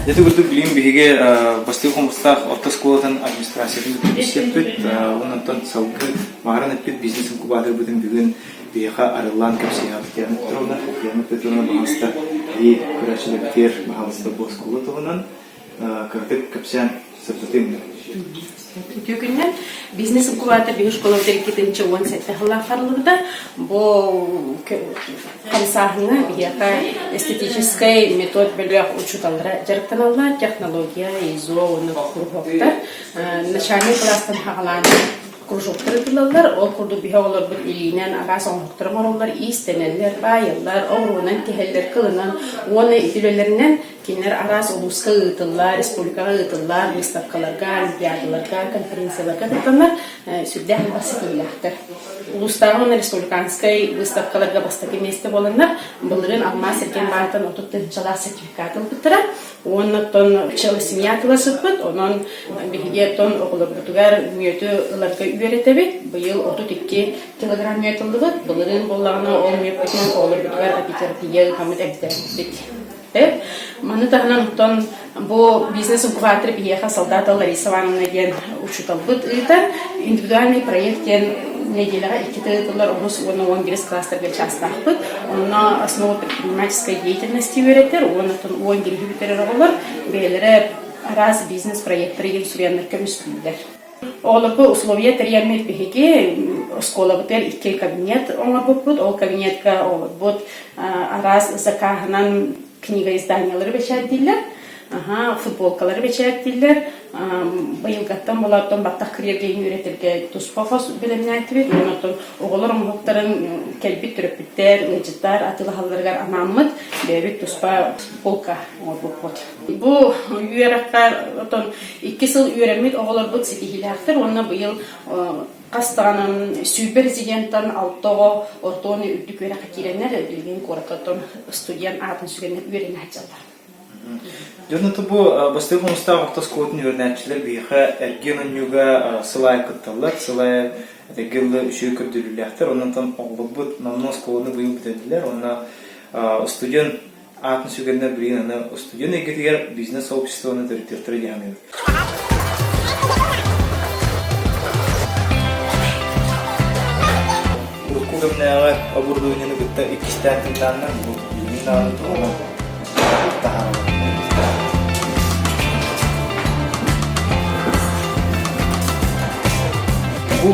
Ити курдук билигин биһиги Бастыҥ Хомустаах орто оскуолатын администрациятын билсиэхпит. Онон салгыы мааран эппит бизнес-инкубаторбытын бүгүн биһиэхэ арыллаан кэпсиэҕэ Татьяна Петровна. Татьяна Петровна баһаалыста и көрөөччүлэрбитигэр баһаалыста бу оскуола туһунан кыратык кэпсээн сырдатыым. Үтүө күннэр. Бизнес-инкубатор биһи школабыт 2017 сыллаах арыллыбыта. Бу хамсааһыҥҥа биһиэхэ эстетическэй метод бөлөх учууталлара дьарыктаналлар, технология, ИЗО уонна куруһуоктар. Начальнай кылаастан саҕалаан кружоктар ыытыллаллар. Ол курдук биһи оҕолорбут илиинэн араас оҥоһуктары оҥороллор, иистэнэллэр, баайаллар, оҕуруонан тиһэллэр, кылынан уонна ити үлэлэринэн Кинилэр араас улууска ыытыллар, республикаҕа ыытыллар выставкаларга, олимпиадаларга, конференцияларга кыттаннар сүрдээх элбэх ситиһиилээхтэр. Улуустааҕы уонна республиканскай выставкаларга бастакы миэстэ буоланнар, былырыын Алмаас эргиэн баантан 30 тыһыынчалаах сертификат ылбыттара. Уонна оттон Пчела семья тыла сыппыт, онон биһиги оттон оҕолорбутугар мүөтү ыларга үөрэтэбит. Быйыл 32 килограмм мүөт ыллыбыт. Былырыын буоллаҕына ол мүөппүтүнэн оҕолорбутугар апитерапия ыытаммыт эмтээбиппит. Маны таһынан оттон бу бизнес-инкубатор биһиэхэ Солдата Лариса Ивановна диэн учууталбыт ыытар. Индивидуальный проект диэн нэдиэлэҕэ иккитэ ыытыллар онус уонна 11 класстарга чаастаахпыт. Онно основа предпринимательской деятельности үөрэтэр уонна оттон 11 бүтэрэр оҕолор бэйэлэрэ араас бизнес-проекттары диэн суруйаннар көмүскүүллэр. Оҕолорго условия тэрийэммит биһиги оскуолабытыгар икки кабинет оҥорбуппут. Ол кабинетка оҕолорбут араас закаһынан книга изданиялары бэчээттииллэр, футболкалары бэчээттииллэр. Быйылгаттан болооттон баттах кириэргэйин үөрэтэргэ туспа хос бэлэмнээтибит. Онон оҕолор оҥоһуктарын кэлбит төрөппүттэр, ыалдьыттар атыылаһалларыгар анааммыт бэйэбит туспа полка оҥорбуппут. Бу үөрэххэ отон икки сыл үөрэммит оҕолорбут ситиһиилээхтэр уонна быйыл хас даҕаны 20 резиденттан алта оҕо орто уонна үрдүк үөрэххэ киирэннэр билигин куоракка оттон студент аатын сүгэннэр үөрэнэ сылдьаллар. Дьон бу Бастыҥ Хомустаах орто оскуолатын үөрэнээччилэр биһиэхэ эргиэн оонньууга сыл аайы кытталлар. Сыл аайы этэҥҥэ ылла үчүгэй көрдөрүүлээхтэр. Онон оҕолорбут номнуо оскуоланы быйыл бүтэрдилэр. Уонна студент Аатын сүгэннэр билигин аны устудьуон эйгэтигэр бизнес-сообществоны төрүттүөхтэрэ дии саныыбын. Урукку кэмнээҕи оборудованиены кытта иккистээн тыыннааннар бу билигин даҕаны туһанан таһаараллар. Бу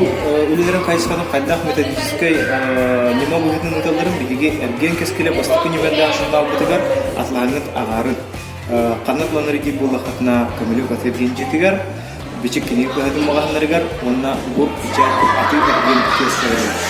үлэлэрин хайысхатын хайдах методическай ньыма быһыытынан ыыталларын биһиги Эргиэн кэскилэ бастакы нүмердээх журналбытыгар атлааҥҥыт аҕаарын. Ханна планнары диир буоллаххытына Көмүлүк аты эргиэн Бичик кинигэ кыһатын маҕаһыннарыгар уонна Гур Бичээт атыы эргиэн киоскаларыгар.